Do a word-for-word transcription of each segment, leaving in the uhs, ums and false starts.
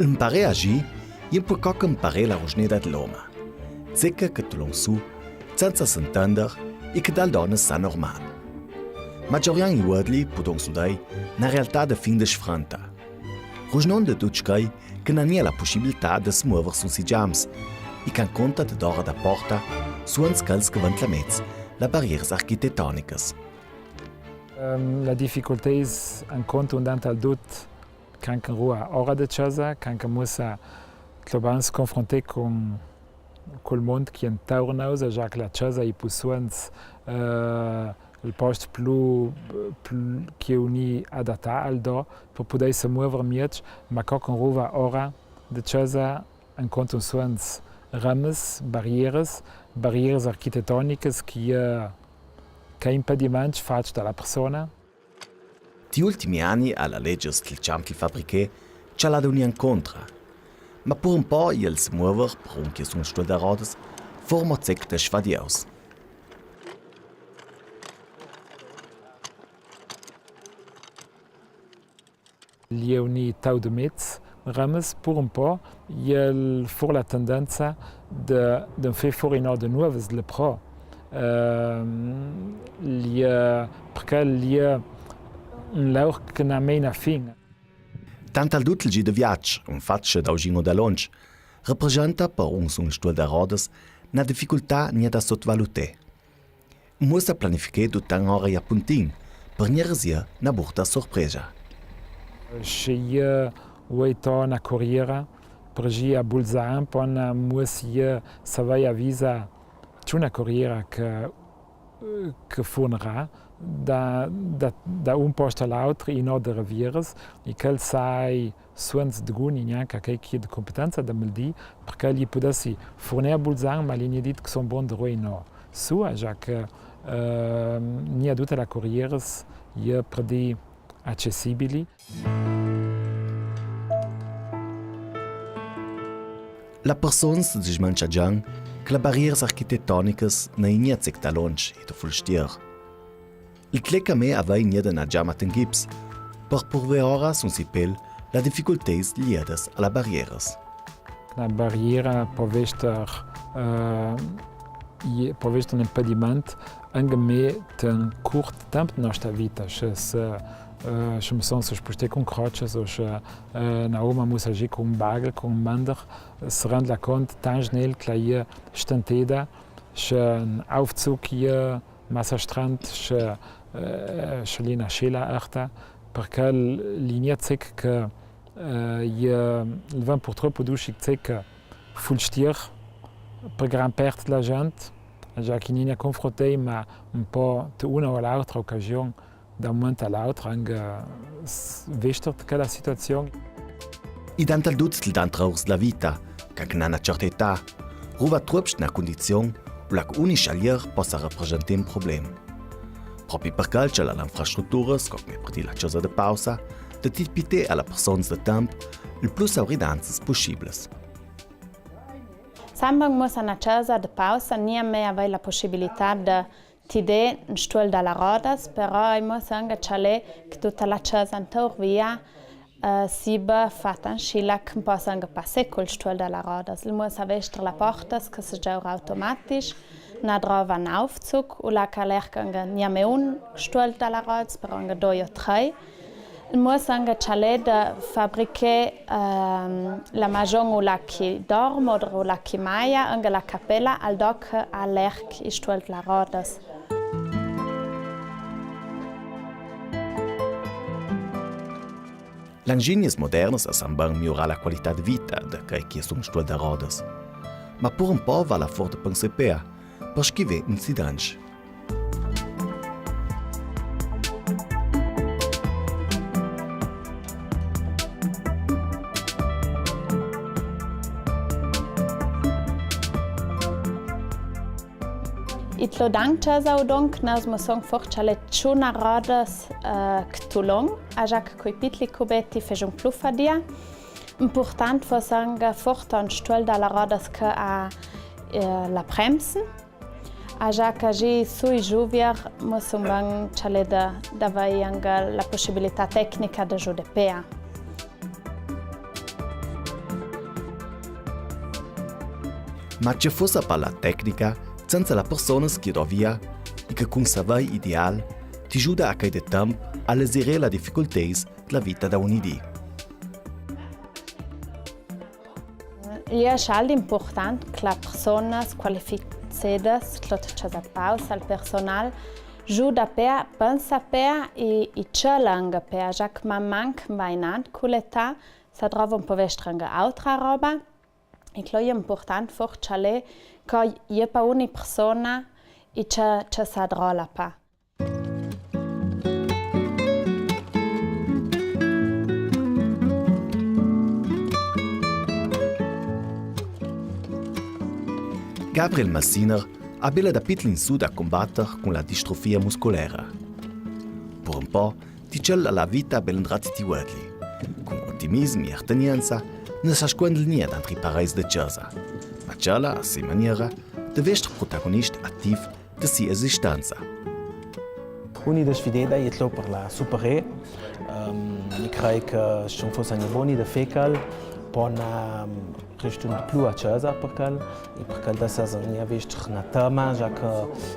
L'amparè a gir, i è un po co che amparè la rugneda de l'oma. Zeca che te lon su, zenza s'intender, i che dal dona sa normal. Ma Giorian i Wadli pudon sudai na realtà de fin de sfranta. Rugnon de ducj chei che n'han gnà la pussibilità de se muover sun si giams, i che an conta de dora da porta, suons chels che van tramez la barrieras architettonicas. Ehm, la difficultà es, an conta un dant al dut, che anche in rua ora de chasa, che anche mussa, che l'oman se confronta cun, cul mont che è intorno, già che la chasa i può suons, eh, il post plu, plu, che un è adattà al do, per puder se muover mieç, ma co che in rua ora de chasa, an conta suons rames, barrieras, barrieras architettonicas che, eh, che impediments fats da la persona. Ti ultimi ani a la leges del ciamp del fabrichè, ciò l'ha da unì an contra. Ma pur un po i è il se muover, per un che sun stuol da rodas, forma zec de sfadieus. L'iè unì tau de mez, rames, pur un po, i è fur la tendenza de, de fé fur inò de nuovas, le pro. Ehm, l'iè, perché l'iè un laur che n'ha mei na fin. Tant al dut il gi de viaç, un fat che dau gin o da lonc, representa per un sun stuol da rodas na difficultà gnà da sotvaluté. Mussa planifichè dut an ora i a puntin, per gnà resì na burta sorpresa. Sche i è uei to na coriera, per gi a Bulzan, pon muss i savei avisà ciò na coriera che, che furnarà da, da, da un post a l'altro, inò de revieras, i chel sai suons dgun, gnanca chei che i è de competenza da me dì, perché i pudessi furnì a Bulzan, ma i gn'è dit che son bon de roi no. Sua, già che, ehm, gnà dute la corieras i è per dì accessibili. La persona se dismantia già che la barrieras architettonicas na i gnà zec da lonc i de ful stier. Il tlecamè avei gnà de na giama ten gips, per purvè ora sun si pel la difficultà liedas a la barrieras. La barriera pò vester, eh, i-, pò vester un impediment anche me ten curt temp de nostra vita, sche se, eh, sche me son se spustà cun crocias o sche, eh, na oma mussa gi cun bagel, cun mander, se rend la cont tan snel che la i è stenteda, sche un Aufzug i è massa strant, sche, eh, sche lì na scela arta, perché lì gnà zec che, eh, i è, i ven purtroppo dusci zec ful stier per gran pert de la gent, già che i gnà confrontei, ma un po te una o l'altra ocasion, da un moment a l'altro, anche s-, vester chela situazion. I dà tal dut dal dà traurs de la vita, che anche na certa età, ruva truops na cundizion, ula che uni scialier possa representà un problem. Propi per quel che la infrastrutturas, co me per dì la ciosa de pausa, de tipità a la persona de temp, il plus auridanzas pussiblas. Sembra che mussa na ciosa de pausa, gnà me avei la pussibilità de Ti dè un stuol da la rodas, però i mussa anche ciò l'è che tutta la ciosa intor via, eh, siba fata in scila che un possa anche passà cul stuol da la rodas. I mussa vester la portas che se giaura automatisch, na drova un Aufzug, ula che l'è anche gnà me un stuol da la rodas, però anche doi o trei. I mussa anche ciò l'è de fabrichè, ehm, la majon ula che i dorm, oder ula che i maia, anche la capela, al doc a l'erc i stuol da la rodas. L'ingegnas modernas a san ben miurà la qualità de vita de chei che i è sun stuol da rodas. Ma pur un po vala for de pensepea, per schivè incidents. I tlo danc ciosa u donc, nos mussong for ciò l'è ciò na rodas, eh, che tu lon, a già che coi pitli cubetti fesson plu fadia. Impurtant fosse anche for ton stuol da la rodas che a, eh, la premsen. A già che gi sui giuvier, mussong ben ciò l'è de, d'avei anche la pussibilità tecnica de giù de pea. Ma ce fossa par la tecnica, senza la persona che i dà via, i che cun savei ideal, ti giuda a cai de temp a lezirè la dificulteis dla vita da ogni dì. L'è ascial impurtant che la persona squalificedas, clot ce sa pausa, il personal, giuda pe, pensa pe e, e ce lenga pe, già che man man che va inant cu l'età, sa drova un po' vestrenga autra roba, e clot l'è impurtant for cialè che l'è pa ogni persona e ce, ce sa drola pa. Gabriel Massiner abela da pitlin su da cumbatter cun la distrofia musculera. Pur un po', ti cel la vita bel indrat ti uedli. Cun ottimism e artenienza, no sa scuendel gnente dentri pareis de cesa. Ma cela, a sei maniera, dev'esser protagonist attiv de sia esistenza. Ogni sfida e je clo par la superè. Ehm, mi crei che se un foss ani boni de fecal, pon, ehm, restun plu a cesa par quel, e par quel da sa gnà vestr na tema, già che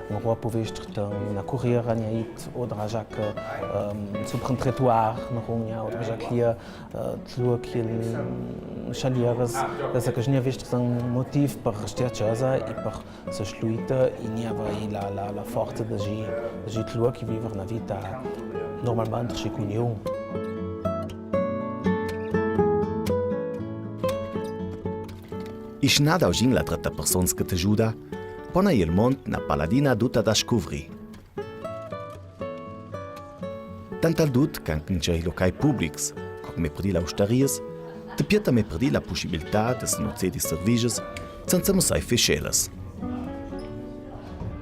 un roi po vestr na curriera, gnà it, odra già che, ehm, supra un trottoir, na rugna, odra già che l'è, eh, tluoc, il, scialieras, da sa che gnà vestr un motiv par restà a cesa e par sa sluita e gnà vei la, la, la forza de gi, de gi tluoc e viver na vita normalmente sic'un. Isnada ogin la dreta persons che te giuda, pon a el mont na paladina duta da scuvri. Tant al dut che anche in cei locai publics, co come per dì la ustarias, te piatta me per dì la pussibilità de se nozedi servizis, senza mussai fescelas.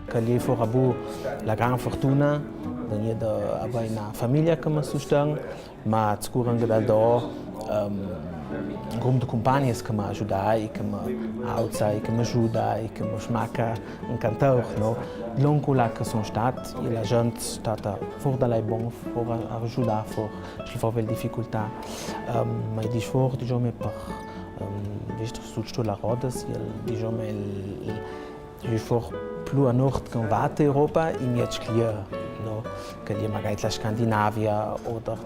Che l'è fora bu la gran fortuna, de gnà de avei na famiglia che me susten, ma sicur anche dal do, ehm, un grum de cumpagnias che me giuda e che me auza e che me giuda e che me smacca un cantaur, no? Lon culà che son stat, e la gent stata for da lai bon, for a, a giuda, for, se for vel dificultà. Ehm, ma e disfor, disome, per, ehm, vestr sul stul a rodas, e disome, il, il, e for plu a nord che in vata Europa, e mia clia, no? Che l'è magari la Scandinavia, oder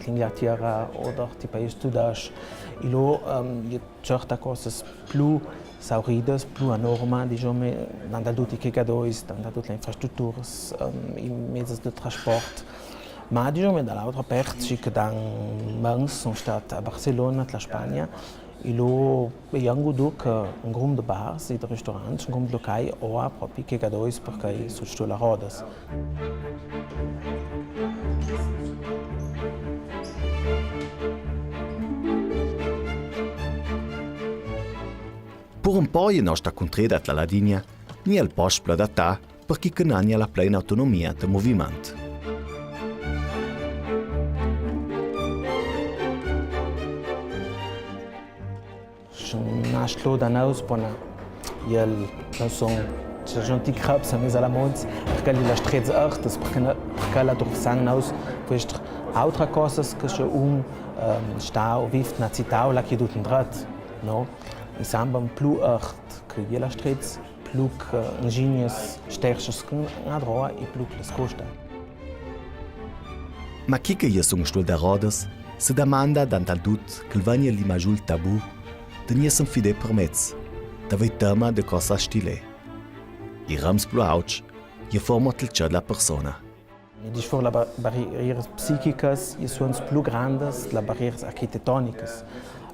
l'Inghilterra, oder i paesi tudescs. E lo, ehm, e certa cosas plu sauridas, plu a norma, disome, dant a duti i chegadois, dant a duti le infrastruturas, ehm, i mezis de trasport. Ma, disome, da l'autra part, si che dan mans son stat a Barcelona, la Spagna, e lo, e angu duc un grum de bars e de restaurants, un grum de locai, oa propi chegadois per cai sul stul a rodas. Pur un po' e nosta cuntreda tla Ladinia, ni al post plu adatà per chi che n'ania la plena autonomia de moviment. Son nasclo da nous, pona, el, no son, ce son ti crabs a mez a la mont, perché la strezza artes, perché na, perché la durfsan nous, quest autra cosas che se un, ehm, sta o viv na cità o la chi dut indrat, no? I samba plu art che la strezza, plu che ingegnes, sterches che na droa e plu che le scosta. Ma chi che e sun stul da rodas, se damanda dant al dut che el vegna lì maggiul tabù, de gnà s'infidè permez, d'avei tema de cosas stile. I rams plu auts, e forma tel ciò de la persona. E disfor la ba-, barrieras psichicas, e sun plu grandas, la barrieras architetonicas.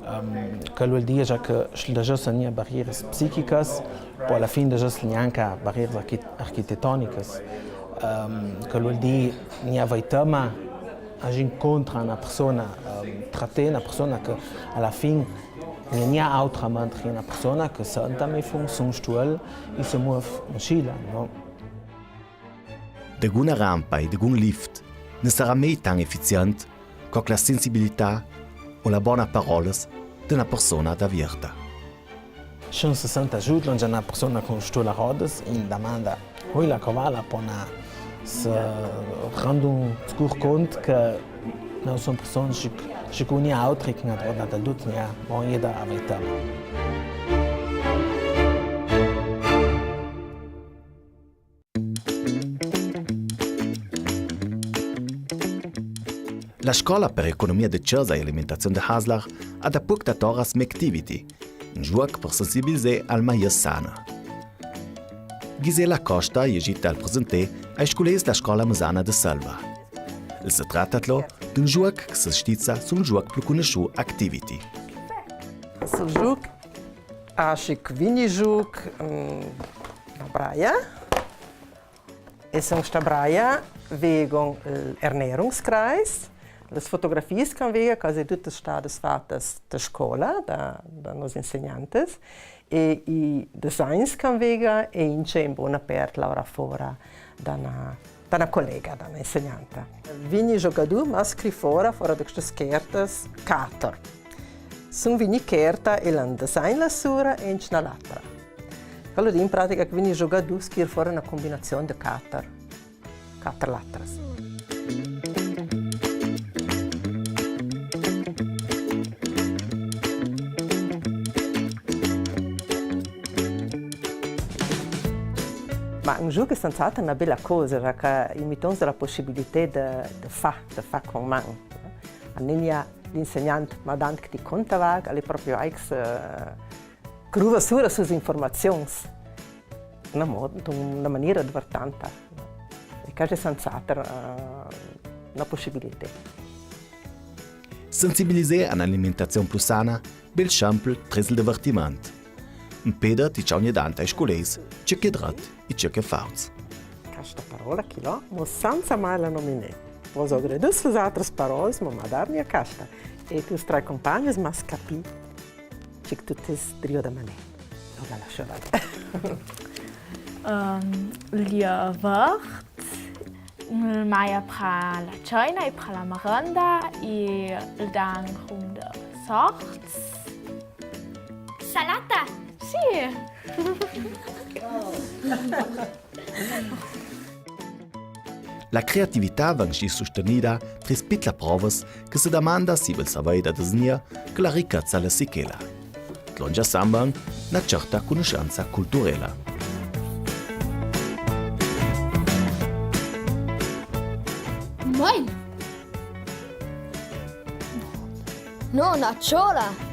Ehm, che vuol dir già che se deges nia barrieras psichicas, po a la fin deges gnanca barrieras archi-, architetonicas. Ehm, che vuol dir nia vai tema, agir contra na persona, ehm, tratè na persona che a la fin nia, nia autra mantra, na persona che senta me fun son stuol e se muov in scila, no? Degun rampa e degun lift ne sarà mei tan efficient co la sensibilità o la bona parolas de na persona davierta. Son sesanta giut, l'on già na persona cun stuol a rodas, in damanda, oi la covala pona se randun scur cont che no son personas sic'uni autri che na droa da dut nia, bon, e da avei tema. La scola per economia de cesa e alimentazion de Haslach à da puc dat oras M'Activity, un juoc per sensibilizé al maior sana. Gisela Costa i è già stà presenté ai scolers da scola mesana de Sölva. El se tratta alo d'un juoc che se stiza sul juoc plui cunusciù Activity. Sul juoc, ah, schi che vigni juc, mm, na braia. E su sta braia vegon, eh, Ernährungskreis, las fotografias che an vega, che an è dutas stadas fatas da scola, da, da nos insegnantes, e i designs che an vega, e in cembo na pertla ora fora da na, da na colega, da na insegnanta. Vigni jogadù, ma scri fora, fora da chestas cartas, cator. Sun vigni carta e l'an design là sura e in cima l'altra. Quel in pratica che vigni jogadù, schir fora na cumbinazion de cator, cator latras. Ma un juc è senz'altro na bela cosa, parché i mi dona la pussibilità de, de fà, de fà cun man. A mia l'insegnant, ma dant che ti contava, che l'è proprio ex, eh, che ruva sura sus informazions. Na mo-, na maniera divertanta. E che l'è senz'altro, eh, na pussibilità. Sensibilizé a un'alimentazion plui sana, bel schempel, tris il divertiment. Un peder ti ciao ogni dant ai scolers, ce ch'è dret e ce ch'è fals. Chesta parola chi là, mo senza mai la nominé. Vos avrei dus las altras parolas, ma m'ha dà mia chesta. E tus trais compagnos m'ha capì. Ciò che tu t'has drio da mané. Ora la sciorada. Ehm, il jogurt, il maia pra la ceina e pra la marenda e il dan cun de sorts. Salata! Sì! La creatività ven schi sustenida tris pitlas provas che se damanda si bel saver da designar che la ricchezza l'è si chela. Tlongia samban na certa cunuscenza culturela. Mai! No, na ciola!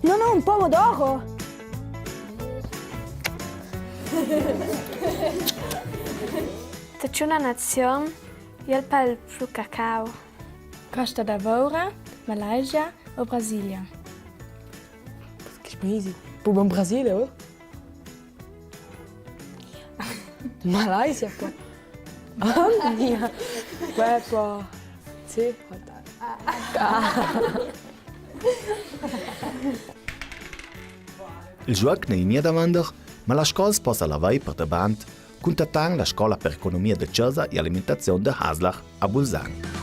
No, no, un pomodoro! Tachuna nazion, el pal plu cacao. Costa d'Avoura, Malaysia o Brasilia? Che paesi? Pò bon Brasilia, oh? Malaysia, pò. Ah, mia. Uè, pò. Sì, guarda. Il juoc n'è mia da vander, ma la scola posa lavar per davant, cuntatant la scola per economia de cesa e alimentazion de Haslach a Bulzan.